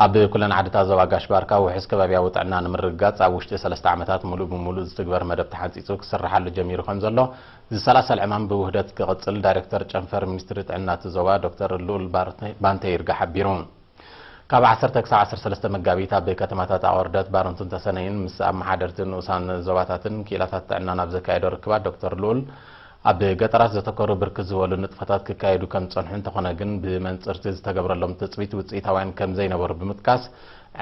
ኣብ ኩለን ዓድታት ዞባ ጋሽ ባርካ ውሑስ ከባቢያዊ ጥዕና ንምርግጋጽ ኣብ ውሽጢ ሰለስተ ዓመታት ሙሉእ ብሙሉእ ዝትግበር መደብ ተሓንጺጹ ክስርሓሉ ጀሚሩ ከም ዘሎ ዝሰላሰል ዕማም ብውህደት ክቕጽል ዳይሬክተር ጨንፈር ሚኒስትሪ ጥዕና እቲ ዞባ ዶክተር ልኡል ባርተ-፣ ባንተ ይርጋ ሓቢሩ። ካብ ዓሰርተ ክሳብ ዓሰርተ ሰለስተ መጋቢት ኣብ ከተማታት ኣቑርደት፣ ባረንቱን ተሰነይን ምስ ኣመሓደርቲ ንኡሳን ዞባታትን ክኢላታት ጥዕናን ኣብ ዘካየዶ ርክባት ዶክተር ልኡል ኣብ ገጠራት ዘተኮሩ ብርክት ዝበሉ ንጥፈታት ክካየዱ ከም ዝጸንሑ እንተኾነ ግን ብመንጽርቲ ዝተገብረሎም ትጽቢት ውጽኢታውያን ከም ዘይነበሩ ብምጥቃስ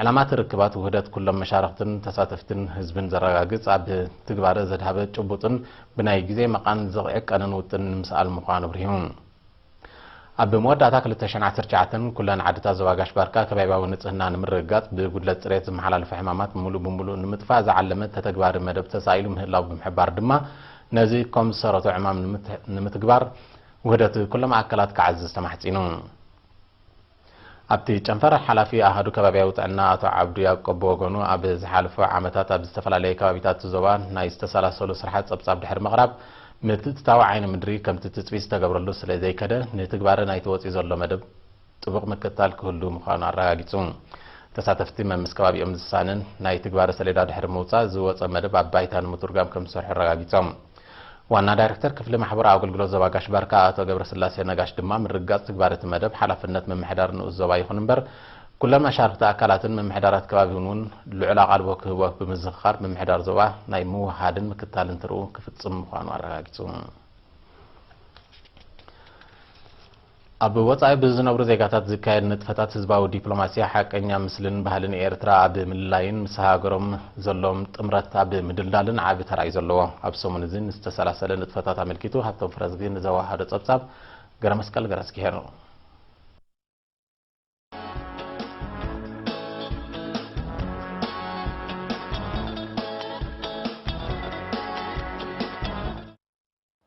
ዕላማ እቲ ርክባት ውህደት ኩሎም መሻርኽትን ተሳተፍትን ህዝብን ዘረጋግጽ ኣብ ትግባረ ዘድሃበ ጭቡጥን ብናይ ግዜ መቓን ዝዕቀንን ውጥን ንምስኣል ምዃኑ ኣብሪሁ። ኣብ መወዳእታ ክልተ ሽሕን ዓሰርተ ትሽዓተን ኩለን ዓድታት ዞባ ጋሽ ባርካ ከባቢያዊ ንጽህና ንምርግጋጽ ብጉድለት ጽሬት ዝመሓላለፉ ሕማማት ሙሉእ ብሙሉእ ንምጥፋእ ዝዓለመ ተተግባሪ መደብ ተሳኢሉ ምህላው ብምሕባር ድማ ነዚ ከም ዝሰረቶ ዕማም ንምት-፣ ንምትግባር ውህደት ኩሎም ኣካላት ክዓዝዝ ተማሕጺኑ። ኣብቲ ጨንፈር ሓላፊ ኣሃዱ ከባቢያዊ ጥዕና ኣቶ ዓብዱ ያቆብ ብወገኑ ኣብ ዝሓለፉ ዓመታት ኣብ ዝተፈላለየ ከባቢታት ዞባ ናይ ዝተሰላሰሉ ስራሓት ጸብጻብ ድሕሪ ምቕራብ ምትእትታው ዓይኒ ምድሪ ከምቲ ትጽቢት ዝተገብረሉ ስለ ዘይከደ ንትግባረ ናይቲ ወጺኡ ዘሎ መደብ ጥቡቕ ምክትታል ክህሉ ምዃኑ ኣረጋጊጹ። ተሳተፍቲ መምስ ከባቢኦም ዝሳንን ናይ ትግባረ ሰሌዳ ድሕሪ ምውጻእ ዝወጸ መደብ ኣብ ባይታ ንምትርጓም ከም ዝሰርሑ ኣረጋጊጾም። ዋና ዳይሬክተር ክፍሊ ማሕበራዊ ኣገልግሎት ዞባ ጋሽ ባርካ ኣቶ ገብረስላሴ ነጋሽ ድማ ምርግጋጽ ትግባረ እቲ መደብ ሓላፍነት ምምሕዳር ንኡስ ዞባ ይኹን እምበር ኩለን መሻርክቲ ኣካላትን ምምሕዳራት ከባቢውን እውን ልዑል ኣቓልቦ ክህቦ ብምዝኽኻር ምምሕዳር ዞባ ናይ ምውሃድን ምክታልን ትርኡ ክፍጽም ምዃኑ ኣረጋጊጹ። ኣብ ወጻኢ ብዝነብሩ ዜጋታት ዝካየድ ንጥፈታት ህዝባዊ ዲፕሎማሲ ሓቀኛ ምስልን ባህልን ኤርትራ ኣብ ምልላይን ምስ ሃገሮም ዘለዎም ጥምረት ኣብ ምድልዳልን ዓቢ ተራ እዩ ዘለዎ። ኣብ ሰሙን እዚ ንዝተሰላሰለ ንጥፈታት ኣመልኪቱ ሃብቶም ፍረዝጊ ንዘወሃዶ ጸብጻብ ገረመስቀል ገረዝጊሄር።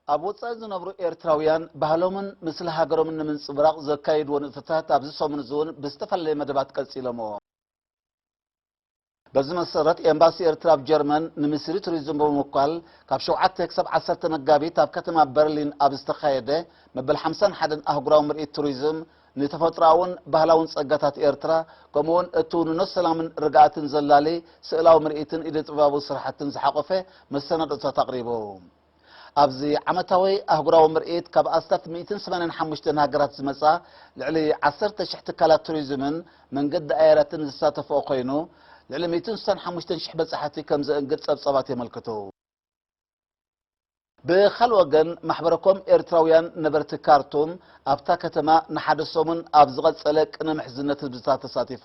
ኣብ ወጻኢ ዝነብሩ ኤርትራውያን ባህሎምን ምስሊ ሃገሮምን ንምንጽብራቕ ዘካይድዎ ንጥፈታት ኣብዚ ሰሙን እዚ እውን ብዝተፈላለየ መደባት ቀጺሎምዎ። በዚ መሰረት ኤምባሲ ኤርትራ ኣብ ጀርመን ንሚኒስትሪ ቱሪዝም ብምውካል ካብ ሸውዓተ ክሳብ ዓሰርተ መጋቢት ኣብ ከተማ በርሊን ኣብ ዝተኻየደ መበል ሓምሳን ሓደን ኣህጉራዊ ምርኢት ቱሪዝም ንተፈጥሮኣውን ባህላውን ጸጋታት ኤርትራ ከምኡውን እትውንኖ ሰላምን ርግኣትን ዘላሊ ስእላዊ ምርኢትን ኢደ ጥበባዊ ስራሕትን ዝሓቖፈ መሰናድኦታት ኣቕሪቡ። ኣብዚ ዓመታዊ ኣህጉራዊ ምርኢት ካብ ኣስታት ሚእትን ሰማንያን ሓሙሽተን ሃገራት ዝመጻ ልዕሊ ዓሰርተ ሽሕ ትካላት ቱሪዝምን መንገዲ ኣየራትን ዝሳተፍኦ ኮይኑ፣ ልዕሊ ሚእትን ስሳን ሓሙሽተን ሽሕ በጻሕቲ ከም ዘእንግድ ጸብጻባት የመልክቱ። ብኻልእ ወገን፣ ማሕበረ ኮም ኤርትራውያን ነበርቲ ካርቱም ኣብታ ከተማ ንሓደ ሰሙን ኣብ ዝቐጸለ ቅነ ምሕዝነት ህዝብታት ተሳቲፉ።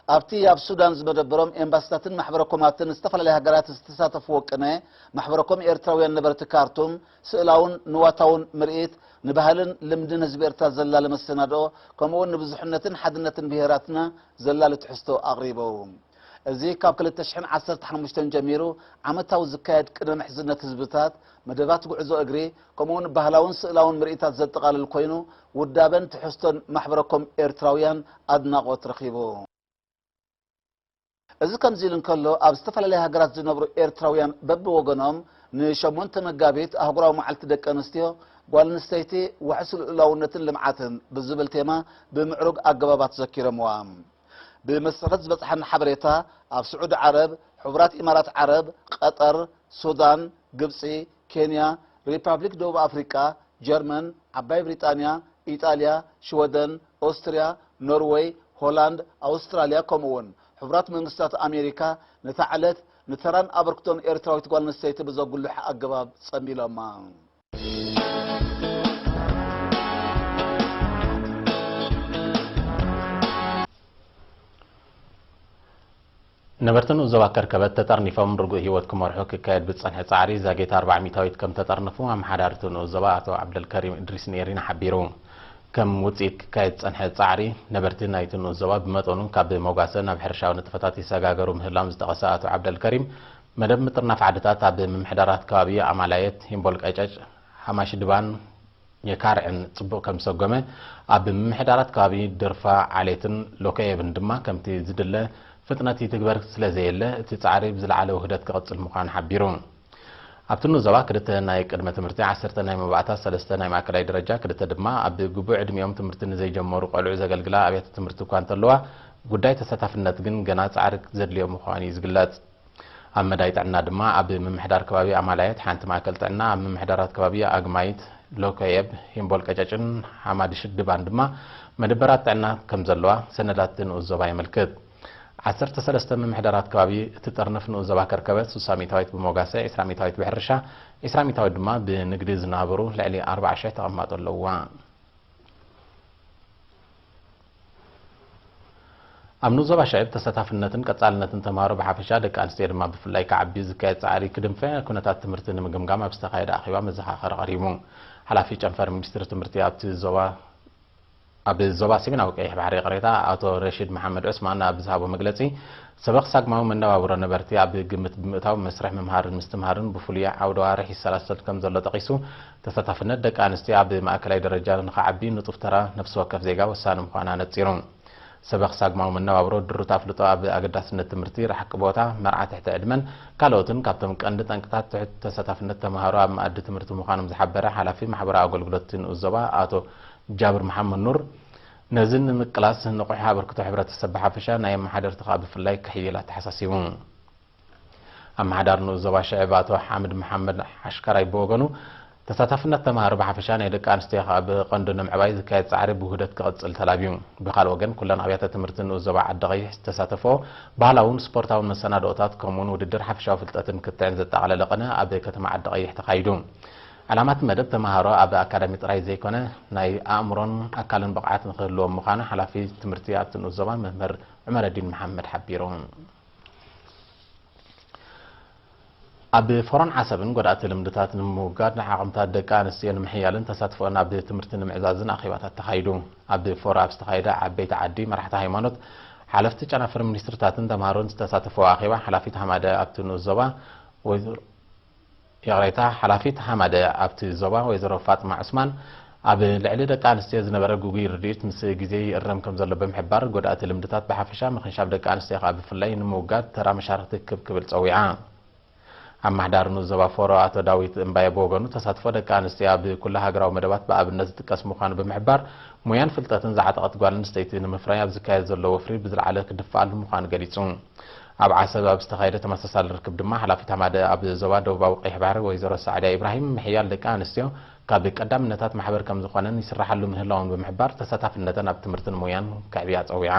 ኣብቲ ኣብ ሱዳን ዝመደበሮም ኤምባሲታትን ማሕበረ ኮማትን ዝተፈላለያ ሃገራት ዝተሳተፍዎ ቅነ፣ ማሕበረ ኮም ኤርትራውያን ነበርቲ ካርቱም ስእላውን ንዋታውን ምርኢት፣ ንባህልን ልምድን ህዝቢ ኤርትራ ዘላለ መሰናድኦ፣ ከምኡውን ንብዙሕነትን ሓድነትን ብሄራትና ዘላለ ትሕዝቶ ኣቕሪቡ። እዚ ካብ ክልተ ሽሕን ዓሰርተ ሓሙሽተን ጀሚሩ ዓመታዊ ዝካየድ ቅነ ምሕዝነት ህዝብታት፣ መደባት ጉዕዞ እግሪ፣ ከምኡውን ባህላውን ስእላውን ምርኢታት ዘጠቓልል ኮይኑ፣ ውዳበን ትሕዝቶን ማሕበረ ኮም ኤርትራውያን ኣድናቖት ረኺቡ። እዚ ከምዚ ኢሉ እንከሎ፣ ኣብ ዝተፈላለያ ሃገራት ዝነብሩ ኤርትራውያን በብወገኖም ንሸሞንተ መጋቢት ኣህጉራዊ መዓልቲ ደቂ ኣንስትዮ፣ ጓል ኣንስተይቲ፣ ውሕስ ልኡላውነትን ልምዓትን ብዝብል ቴማ ብምዕሩግ ኣገባባት ዘኪሮምዋ። ብመሰረት ዝበጽሓና ሓበሬታ፣ ኣብ ስዑዲ ዓረብ፣ ሕቡራት ኢማራት ዓረብ፣ ቀጠር፣ ሱዳን፣ ግብጺ፣ ኬንያ፣ ሪፓብሊክ ደቡብ ኣፍሪቃ፣ ጀርመን፣ ዓባይ ብሪጣንያ፣ ኢጣልያ፣ ሽወደን፣ ኦስትርያ፣ ኖርወይ፣ ሆላንድ፣ ኣውስትራልያ፣ ከምኡ'ውን ሕቡራት መንግስታት ኣሜሪካ ነታ ዕለት ንተራን ኣበርክቶን ኤርትራዊት ጓል ኣንስተይቲ ብዘጉልሕ ኣገባብ ጸንቢሎማ። ነበርቲ ንኡስ ዞባ ከርከበት ተጠርኒፎም ርጉእ ህይወት ክመርሑ ክካየድ ብዝጸንሐ ጻዕሪ ዛጌት ኣርባዓ ሚእታዊት ከም ተጠርነፉ ኣመሓዳሪ እቲ ንኡስ ዞባ ኣቶ ዓብደልከሪም እድሪስ ንኤሪና ሓቢሩ። ከም ውጽኢት ክካየድ ዝጸንሐ ጻዕሪ ነበርቲ ናይቲ ንኡስ ዞባ ብመጠኑ ካብ መጓሰ ናብ ሕርሻዊ ንጥፈታት ይሰጋገሩ ምህላዎም ዝጠቐሰ ኣቶ ዓብደልከሪም፣ መደብ ምጥርናፍ ዓድታት ኣብ ምምሕዳራት ከባቢ ኣማላየት፣ ሂምቦል ቀጨጭ፣ ሃማሽድባን የካርዕን ጽቡቕ ከም ዝሰጎመ፣ ኣብ ምምሕዳራት ከባቢ ድርፋ ዓሌትን ሎከየብን ድማ ከምቲ ዝድለ ፍጥነት ይትግበር ስለ ዘየለ፣ እቲ ጻዕሪ ብዝለዓለ ውህደት ክቕጽል ምዃኑ ሓቢሩ። ኣብቲ ንኡስ ዞባ ክልተ ናይ ቅድመ ትምህርቲ፣ ዓሰርተ ናይ መባእታ፣ ሰለስተ ናይ ማእከላይ ደረጃ፣ ክልተ ድማ ኣብ ግቡእ ዕድሚኦም ትምህርቲ ንዘይጀመሩ ቆልዑ ዘገልግላ ኣብያተ ትምህርቲ እኳ እንተለዋ፣ ጉዳይ ተሳታፍነት ግን ገና ጻዕሪ ዘድልዮ ምዃኑ እዩ ዝግለጽ። ኣብ መዳይ ጥዕና ድማ ኣብ ምምሕዳር ከባቢ ኣማላየት ሓንቲ ማእከል ጥዕና፣ ኣብ ምምሕዳራት ከባቢ ኣግማይት፣ ሎኮየብ፣ ሂምቦል ቀጨጭን ሓማድ ሽድባን ድማ መደበራት ጥዕና ከም ዘለዋ ሰነዳት ንኡስ ዞባ የመልክት። ዓሰርተ ሰለስተ ምምሕዳራት ከባቢ እቲ ጥርንፍ ንኡስ ዞባ ከርከበት፣ ስሳ ሚእታዊት ብሞጋሰ፣ ዕስራ ሚእታዊት ብሕርሻ፣ ዕስራ ሚእታዊት ድማ ብንግዲ ዝናበሩ ልዕሊ ኣርባዓ ሽሕ ተቐማጦ ኣለውዋ። ኣብ ንኡስ ዞባ ሽዕብ ተሳታፍነትን ቀጻልነትን ተምሃሮ ብሓፈሻ ደቂ ኣንስትዮ ድማ ብፍላይ ክዓቢ ዝካየድ ጻዕሪ ክድንፈ ኩነታት ትምህርቲ ንምግምጋም ኣብ ዝተኻየደ ኣኼባ መዘኻኸሪ ቀሪቡ። ሓላፊ ጨንፈር ሚኒስትሪ ትምህርቲ ኣብቲ ዞባ ኣብ ዞባ ሰሜናዊ ቀይሕ ባሕሪ ይቕሬታ ኣቶ ረሺድ መሓመድ ዑስማን ኣብ ዝሃቦ መግለጺ፣ ሰበኽ ሳግማዊ መነባብሮ ነበርቲ ኣብ ግምት ብምእታው መስርሕ ምምሃርን ምስትምሃርን ብፍሉይ ዓውደ ዋርሕ ይሰላሰል ከም ዘሎ ጠቒሱ፣ ተሳታፍነት ደቂ ኣንስትዮ ኣብ ማእከላይ ደረጃ ንኽዓቢ ንጡፍ ተራ ነፍሲ ወከፍ ዜጋ ወሳኒ ምዃኑ ኣነጺሩ። ሰበኽ ሳግማዊ መነባብሮ ድሩት ኣፍልጦ ኣብ ኣገዳስነት ትምህርቲ፣ ርሕቂ ቦታ፣ መርዓ ትሕቲ ዕድመን ካልኦትን ካብቶም ቀንዲ ጠንቅታት ትሑት ተሳታፍነት ተምሃሮ ኣብ መኣዲ ትምህርቲ ምዃኖም ዝሓበረ ሓላፊ ማሕበራዊ ኣገልግሎት ንኡስ ዞባ ኣቶ ጃብር መሓመድ ኑር፣ ነዚ ንምቅላስ ንቑሕ ኣበርክቶ ሕብረተሰብ ብሓፈሻ ናይ ኣመሓደርቲ ከኣ ብፍላይ ክሕይል ኣተሓሳሲቡ። ኣመሓዳሪ ንኡስ ዞባ ሽዕብ ኣቶ ሓምድ መሓመድ ሓሽከራይ ብወገኑ፣ ተሳታፍነት ተምሃሮ ብሓፈሻ ናይ ደቂ ኣንስትዮ ከኣ ብቐንዱ ንምዕባይ ዝካየድ ጻዕሪ ብውህደት ክቕጽል ተላብዩ። ብኻልእ ወገን፣ ኩለን ኣብያተ ትምህርቲ ንኡስ ዞባ ዓዲ ቀይሕ ዝተሳተፈኦ ባህላውን ስፖርታውን መሰናድኦታት ከምኡውን ውድድር ሓፈሻዊ ፍልጠትን ክትዕን ዘጠቓለለ ቅነ ኣብ ከተማ ዓዲ ቀይሕ ተኻይዱ። ዕላማ እቲ መደብ ተምሃሮ ኣብ ኣካዳሚ ጥራይ ዘይኮነ ናይ ኣእምሮን ኣካልን ብቕዓት ንክህልዎም ምዃኑ ሓላፊ ትምህርቲ ኣብቲ ንኡስ ዞባ መምህር ዑመረዲን መሓመድ ሓቢሩ። ኣብ ፎሮን ዓሰብን ጎዳእቲ ልምድታት ንምውጋድ ዓቕምታት ደቂ ኣንስትዮ ንምሕያልን ተሳትፎን ኣብ ትምህርቲ ንምዕዛዝን ኣኼባታት ተኻይዱ። ኣብ ፎሮ ኣብ ዝተኻየደ ዓበይቲ ዓዲ፣ መራሕቲ ሃይማኖት፣ ሓለፍቲ ጨናፍር ሚኒስትርታትን ተምሃሮን ዝተሳተፈዎ ኣኼባ ሓላፊት ሃማደ ኣብቲ ንኡስ ዞባ ወይዘሮ ይቕሬታ፣ ሓላፊት ሃማደ ኣብቲ ዞባ ወይዘሮ ፋጥማ ዑስማን፣ ኣብ ልዕሊ ደቂ ኣንስትዮ ዝነበረ ግጉይ ርድኢት ምስ ግዜ ይእረም ከም ዘሎ ብምሕባር፣ ጎዳእቲ ልምድታት ብሓፈሻ ምኽንሻብ ደቂ ኣንስትዮ ከኣ ብፍላይ ንምውጋድ ተራ መሻርኽቲ ክብ ክብል ጸዊዓ። ኣመሓዳሪ ንኡስ ዞባ ፎሮ ኣቶ ዳዊት እምባየ ብወገኑ፣ ተሳትፎ ደቂ ኣንስትዮ ኣብ ኩሉ ሃገራዊ መደባት ብኣብነት ዝጥቀስ ምዃኑ ብምሕባር፣ ሞያን ፍልጠትን ዝዓጠቐት ጓል ኣንስተይቲ ንምፍራይ ኣብ ዝካየድ ዘሎ ወፍሪ ብዝለዓለ ክድፈኣሉ ምዃኑ ገሊጹ። ኣብ ዓሰብ ኣብ ዝተኻየደ ተመሳሳሊ ርክብ ድማ፣ ሓላፊት ሃማደ ኣብ ዞባ ደቡባዊ ቀይሕ ባሕሪ ወይዘሮ ሳዕድያ ኢብራሂም፣ ምሕያል ደቂ ኣንስትዮ ካብ ቀዳምነታት ማሕበር ከም ዝኾነን ይስራሓሉ ምህላውን ብምሕባር፣ ተሳታፍነተን ኣብ ትምህርትን ሞያን ከዕብያ ጸዊዓ።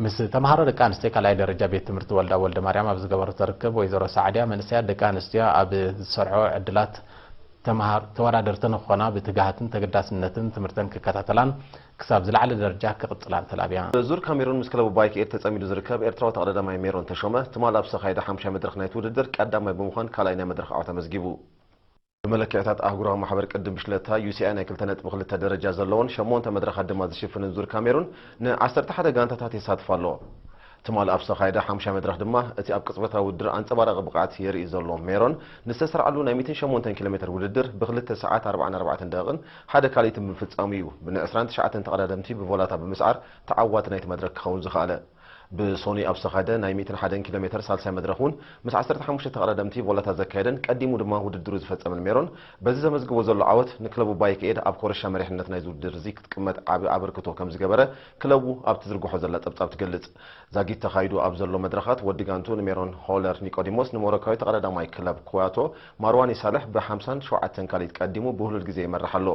ምስ ተምሃሮ ደቂ ኣንስትዮ ካልኣይ ደረጃ ቤት ትምህርቲ ወልዳ ወልደ ማርያም ኣብ ዝገበረቶ ርክብ፣ ወይዘሮ ሳዕድያ፣ መንእሰያት ደቂ ኣንስትዮ ኣብ ዝሰርሖ ዕድላት ተምሃር-፣ ተወዳደርቲ ንክኾና ብትግሃትን ተገዳስነትን ትምህርተን ክከታተላን ክሳብ ዝለዓለ ደረጃ ክቕጽላን ተላብያ። ዙር ካሜሩን ምስ ክለቡ ባይክ ኤድ ተጸሚዱ ዝርከብ ኤርትራዊ ተቐዳዳማይ ሜሮን ተሾመ፣ ትማል ኣብ ዝተኻየደ ሓሙሻይ መድረኽ ናይቲ ውድድር ቀዳማይ ብምዃን ካልኣይ ናይ መድረኽ ዓወት ኣመዝጊቡ። ብመለክዕታት ኣህጉራዊ ማሕበር ቅድም ብሽለታ ዩ ሲ ኣይ ናይ ክልተ ነጥቢ ክልተ ደረጃ ዘለዎን ሸሞንተ መድረኻት ድማ ዝሽፍንን ዙር ካሜሩን ን ዓሰርተ ሓደ ጋንታታት የሳትፍ ኣሎ። ትማል ኣብ ዝተኻየደ ሓሙሻይ መድረኽ ድማ እቲ ኣብ ቅጽበታዊ ውድድር ኣንጸባራቒ ብቕዓት የርኢ ዘሎ ሜሮን ንዝተሰርዓሉ ናይ ሚእትን ሸሞንተን ኪሎ ሜትር ውድድር ብክልተ ሰዓት ኣርባዓን ኣርባዕተን ደቂቕን ሓደ ካልኢትን ብምፍጻሙ እዩ ብ ዕስራን ትሽዓተን ተቐዳደምቲ ብቮላታ ብምስዓር ተዓዋቲ ናይቲ መድረኽ ክኸውን ዝኸኣለ። ብሶኒ ኣብ ዝተኻየደ ናይ ሚእትን ሓደን ኪሎ ሜትር ሳልሳይ መድረኽ እውን ምስ ዓሰርተ ሓሙሽተ ተቐዳደምቲ ቮላታ ዘካየደን ቀዲሙ ድማ ውድድሩ ዝፈጸመን ሜሮን፣ በዚ ዘመዝግቦ ዘሎ ዓወት ንክለቡ ባይክ ኤድ ኣብ ኮረሻ መሪሕነት ናይዚ ውድድር እዚ ክትቅመጥ ዓቢ ኣበርክቶ ከም ዝገበረ ክለቡ ኣብ ትዝርግሖ ዘላ ጸብጻብ ትገልጽ። ዛጊት ተኻይዱ ኣብ ዘሎ መድረኻት ወዲ ጋንቱ ንሜሮን ሆለር ኒቆዲሞስ ንሞሮካዊ ተቐዳዳማይ ክለብ ኮያቶ ማርዋኒ ሳልሕ ብ ሓምሳን ሸውዓተን ካልኢት ቀዲሙ ብህሉል ግዜ ይመርሕ ኣሎ።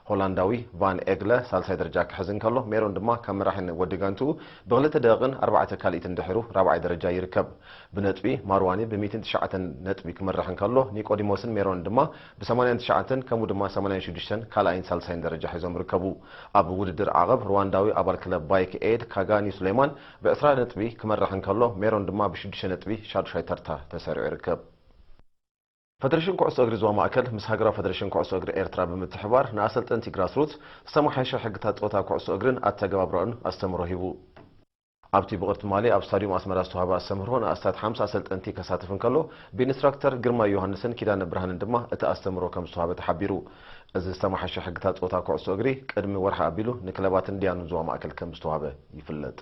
ሆላንዳዊ ቫን ኤግለ ሳልሳይ ደረጃ ክሕዝ እንከሎ፣ ሜሮን ድማ ካብ መራሒ ወዲ ጋንትኡ ብክልተ ደቂቕን ኣርባዕተ ካልኢትን ድሒሩ ራብዓይ ደረጃ ይርከብ። ብነጥቢ ማርዋኒ ብ ሚእትን ትሽዓተን ነጥቢ ክመርሕ እንከሎ፣ ኒቆዲሞስን ሜሮን ድማ ብ ሰማንያን ትሽዓተን ከምኡ ድማ ሰማንያን ሽዱሽተን ካልኣይን ሳልሳይን ደረጃ ሒዞም ይርከቡ። ኣብ ውድድር ዓቐብ ሩዋንዳዊ ኣባል ክለብ ባይክ ኤድ ካጋኒ ሱሌማን ብ ዕስራ ነጥቢ ክመርሕ እንከሎ፣ ሜሮን ድማ ብ ሽዱሽተ ነጥቢ ሻዱሻይ ተርታ ተሰሪዑ ይርከብ። ፈደሬሽን ኩዕሶ እግሪ ዞባ ማእከል ምስ ሃገራዊ ፈደሬሽን ኩዕሶ እግሪ ኤርትራ ብምትሕብባር ንኣሰልጠንቲ ግራስሩት ዝተመሓየሸ ሕግታት ጸወታ ኩዕሶ እግርን ኣተገባብራኡን ኣስተምህሮ ሂቡ። ኣብቲ ብቕርብ ትማሊ ኣብ ስታድዩም ኣስመራ ዝተዋህበ ኣስተምህሮ ንኣስታት ሓምሳ ኣሰልጠንቲ ከሳትፍ እንከሎ፣ ብኢንስትራክተር ግርማይ ዮሃንስን ኪዳነ ብርሃንን ድማ እቲ ኣስተምህሮ ከም ዝተዋህበ ተሓቢሩ። እዚ ዝተመሓየሸ ሕግታት ጸወታ ኩዕሶ እግሪ ቅድሚ ወርሒ ኣቢሉ ንክለባትን ዲያኑን ዞባ ማእከል ከም ዝተዋህበ ይፍለጥ።